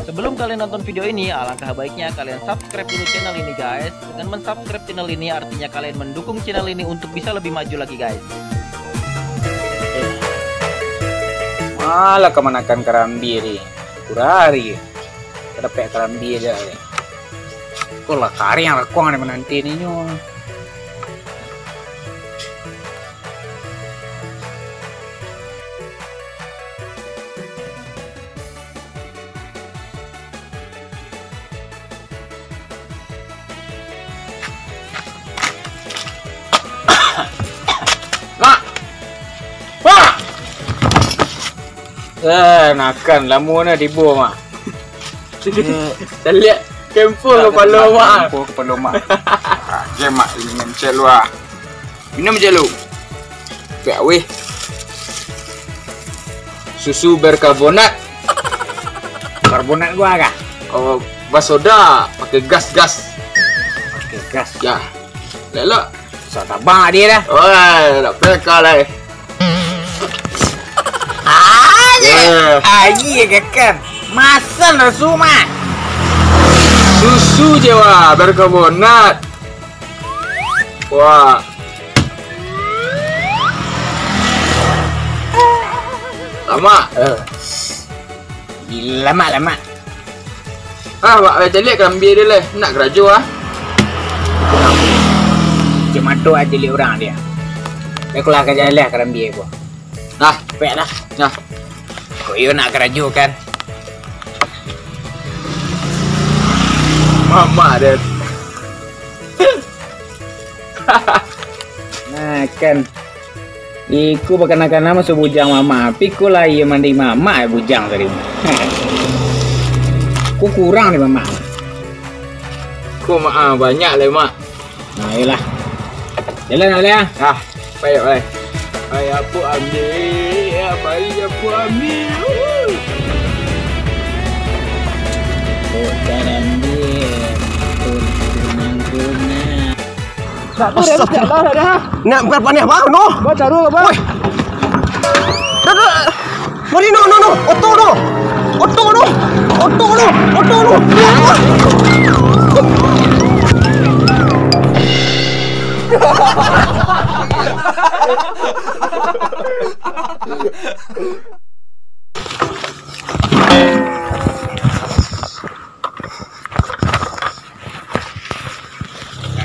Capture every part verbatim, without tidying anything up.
Sebelum kalian nonton video ini, alangkah baiknya kalian subscribe dulu channel ini, guys. Dengan mensubscribe channel ini, artinya kalian mendukung channel ini untuk bisa lebih maju lagi, guys. Malah kamanakan karambia ni. Kurari. Kadapek karambia je ni. Kok lah kariang rakuang ni menanti ni nyo. Mak! Mak! Eh, nakan lamo na tibo, Mak. Caliak kempo kepala, Mak. Kempo kepala, Mak. Ah, je, Mak, ini ngencel lu, ah. Minum je lu. Piak weh. Susu berkarbonat. Karbonat gua kah? Oh, basoda, pakai gas, gas. Pakai gas. Ya. Lelok. Susah tabang dia dah. Wah, nak peka lah. Aje. Eh. Aji ya keker. Masan rasu mah. Susu je wah, berkarbonat. Wah. Lama. Eh. Lama, lama. Ah, wak, eh, caliak karambia dia lah. Nak karajo ah. Cuma tu aja lihat orang dia. Dia keluar kerja lah karambia gua. Nah, pek lah. Nah. Kok iyo nak karajo kan? Mamak dia. Nah, kan. Iko bakana-kana masuak bujang mamak, tapi ko lah iyo mandi mamak bujang tadi. Ko kurang ni mamak. Ko mak, ah, banyak lah mak. Nah, iyolah. Jalan lah, ah. Ah, baik, baik. Ayo, aku ambil, ya, baik, aku ambil. Kok jarang dia, kok kurang-kurang. Nak tu, Astagfirullah. Nak dah. Nak bukan paneh baru noh. Baru taruh apa? Woi. Dah, dah. Mari noh, noh, noh. Oto noh. Oto noh. Oto noh. Oto noh.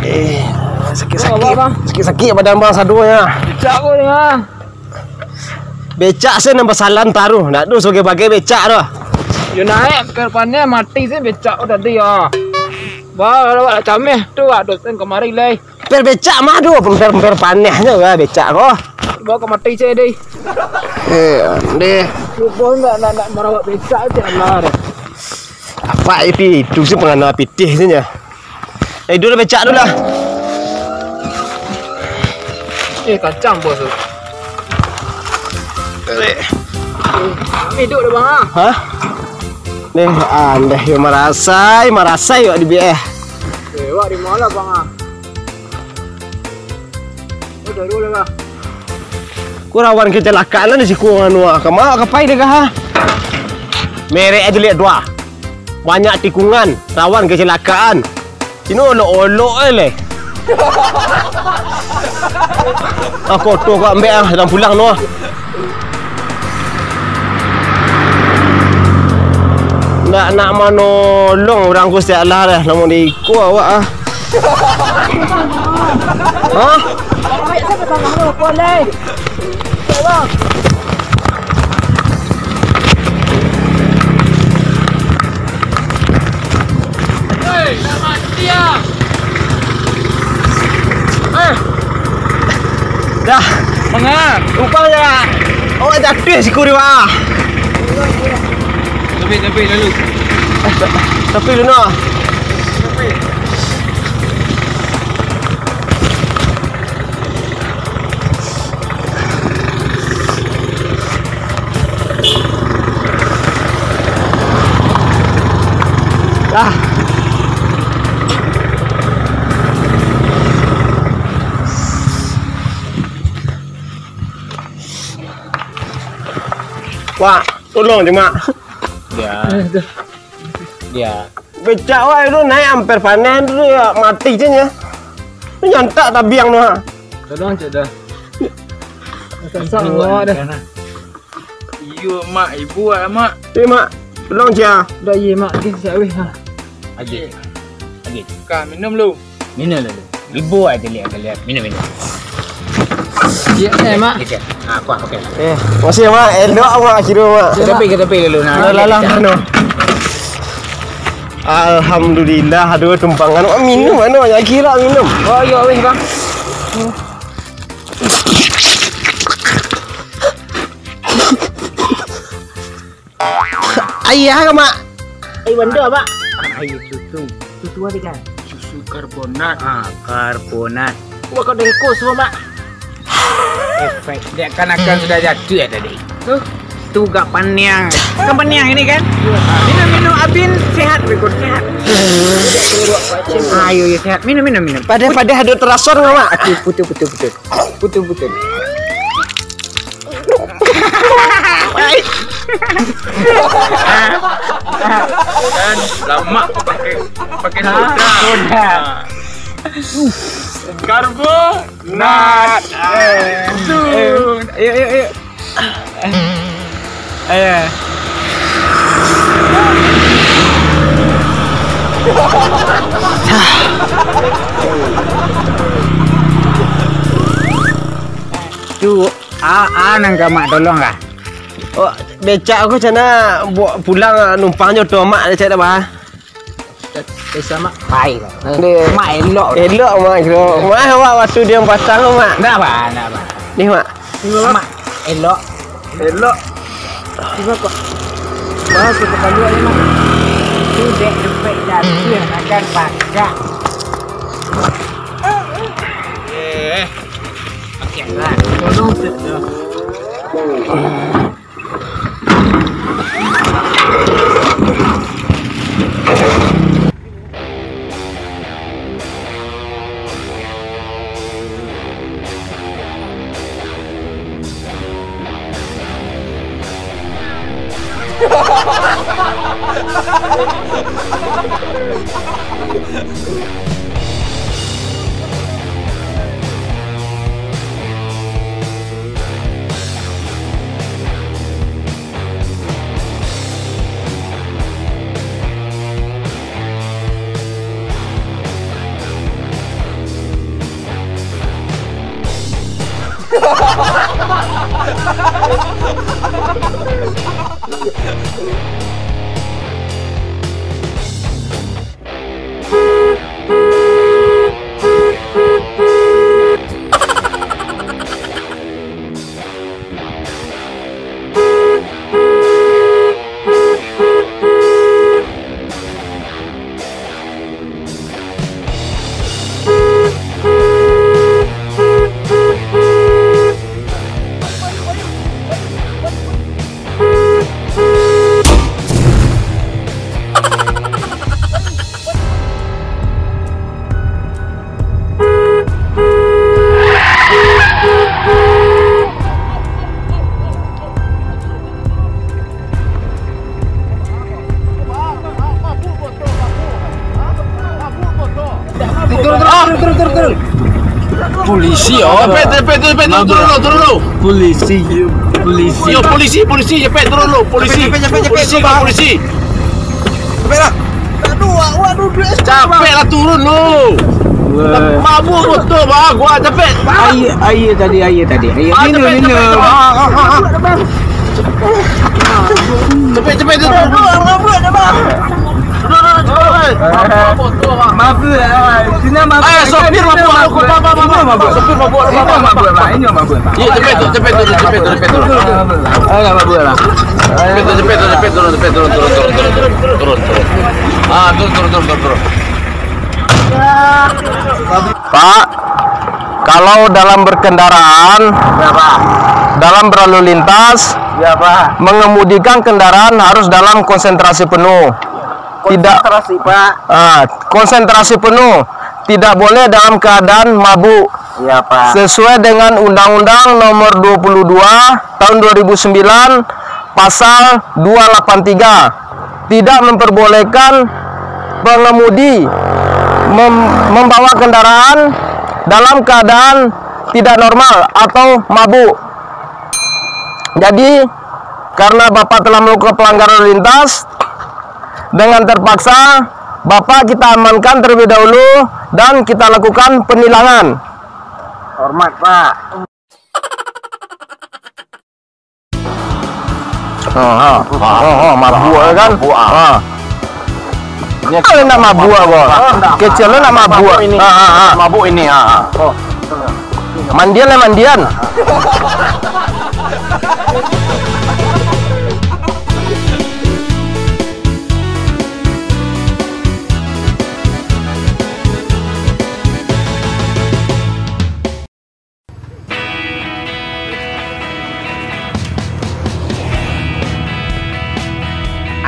Eh, sakik-sakik. Bang, bang. Sakik-sakik badan bang saduanyo. Becak ko ni, ah. Becak se nan basalan taruh, ndak ado sabagai-bagai becak tu. Yo naik, per paneh mati se becak ko tadi, ah. Bah, awak nak cameh tu, wak dosen kamari lai. Per becak mah tu, per, per panehnyo lah becak ko. Bawa ka mati se deh. Eh, deh. Lupo ndak nak, nak marawak becak tu, alah deh. Apak itu, itu se pangana pitih se nyo. Eh, dulu becak dulu lah. Eh, kacang bos tu. Eh. Kami duduk dah bang ah. Hah? Deh, andeh yo marasai, marasai yo di B F. Eh, wak di mana bang ah? Ko rawan kecelakaan lah di siku anu ah. Ka ma ka pai dek ah? Merek aja lihat dua. Banyak tikungan, rawan kecelakaan. Sino olok-olok eh leh. Ah, kotor kau ambek ah, dalam pulang no ah. Ndak nak manolong urang ko sialah dah, namun di iko awak ah. Hah? Hei, nak mati ah. Eh. Dah. Manga? Rupanya awak jatuh siku ni, Pak. Tapi, tapi, lalu. Eh, ta-, tapi, Luna. Ah. Wak, tolong je, Mak. Ya. Yo. Becak wak itu naik hampir panen tu, yo, mati je nyo. Nyantak tabiang tu, ha. Tolong cek dah. Susah awak dah. Iyo, Mak. Ibu awak, Mak. Eh, Mak. Tolong, Cia. Dah, iyo, Mak. Okey, siap weh. Ha. Agih. Agih. Ka, minum lu. Minum dulu. Ibu aja lihat, lihat. Minum, minum. Iyo, eh, Mak. Gitu. Ah, kuat, okey. Eh, makasih, Mak. Elok, Mak, kiro, Mak. Ke tepi, ke tepi dulu, nah. Lah, lah, lah, anu. Alhamdulillah, aduh, tumpangan. Wak, minum, anu, banyak kira, minum. Oh, iyo, weh, Bang. Aia ka, Mak? Aia bando, Mak. Aia susu. Susu apo, kan? Susu karbonat. Ah, karbonat. Wah, kok dengkos semua, Mak? Efek. Dia kan akan sudah jatuh ya tadi. Tuh. Tu gak paniang. Kan paniang ini, kan? Minum, minum, abin sehat, berikut sehat. Ayo, ya, sehat. Minum, minum, minum. Padah-padah ada terasor, Mak. Aduh, putus, putus, putus. Putus, putus. Kan lamak pakai, pakai soda. Soda. Karbonat. Ayo, ayo, ayo. Ayo. Tu, a, a nan ka Mak tolong kah? Oh, becak ko cana buek pulang, numpang jo tu, Mak, becak dah, bah. Bisa, Mak. Pai. Mak elok. Elok, Mak, elok. Mak, awak waktu dia patang, Mak. Ndak, bah, ndak, bah. Ni, Mak. Mak, elok. Elok. Tiba kok. Bah, kita kaluar ni, Mak. Itu dek efek jatuh yang akan pakai. Eh. Okey, lah. Tolong, Ustaz. Turun, turun, turun, turun, turun. Polisi, oh. Cepet, cepet, cepet, turun, turun, turun, turun. Polisi, polisi. Yo, polisi, polisi, cepet, turun lu. Polisi. Cepet, cepet, cepet, cepet, polisi, turun. Polisi. Cepet lah. Aduh, wak, wak, aduh, duit. Capek lah turun lu. Wah. Mabuk motor, bah, gua capek. Aia, aia tadi, aia tadi. Aia. Ah, minum, capek, minum. Capek. Ah, ah, ah, ah. Capek, capek, turun. Aduh, mabuk dah, bah. Turun, turun, turun, turun. Mabuk motor, bah. Mabuk lah. Sini mabuk. Eh, sopir mabuk, mabuk, bah, bah, bah, bah. Sopir mabuk, bah, bah, bah. Ini mabuk lah, ini mabuk lah. Iya, cepet tu, cepet tu, cepet tu, cepet tu. Ayo, mabuk lah. Cepet tu, cepet tu, cepet, turun, cepet, turun, turun, turun, turun, turun, turun, turun. Ah, turun, turun, turun, turun, turun. Pak, kalau dalam berkendaraan, ya, Pak, dalam berlalu lintas, ya, Pak, mengemudikan kendaraan harus dalam konsentrasi penuh. Tidak, konsentrasi, Pak. Ah, konsentrasi penuh. Tidak boleh dalam keadaan mabuk. Iya, Pak. Sesuai dengan Undang-Undang Nomor dua puluh dua Tahun dua ribu sembilan, Pasal dua lapan tiga, tidak memperbolehkan pengemudi mem-, membawa kendaraan dalam keadaan tidak normal atau mabuk. Jadi, karena Bapak telah melakukan pelanggaran lalu lintas, dengan terpaksa Bapak kita amankan terlebih dahulu dan kita lakukan penilangan. Hormat, Pak. Ha, ha. Ha, ha, ha, mabuk kan? Mabuk, ah. Ha. Kalau nak mabuk, bos. Kecil nak mabuk. Mabuk ini. Ha, ha, ha. Mabuk ini, ha, ha. Mandian lah, mandian.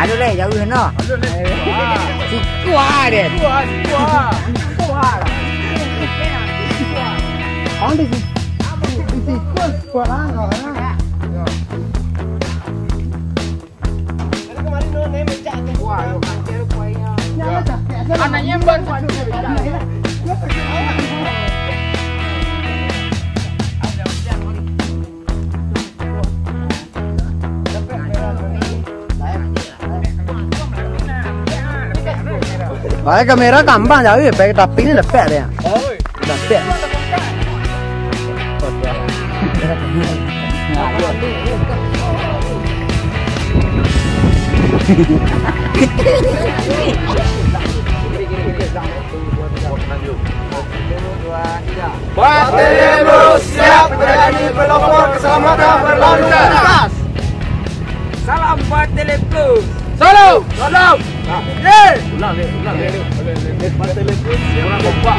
Aduh leh, jauh no. Aduh leh. Sikua deh. Sikua, sikua. Sikua. Orang di si-, di sikua, sikua lah, no. Pakai kamera gampang jauh, pakai tapi ni dapek deh. Dapek. Bahtera Bro siap melayani pelopor keselamatan berlalu lintas. Salam Bahtera Bro. Salam. Salam. Ye. Ulang, ulang. Bahtera Bro siap. Kurang kompak.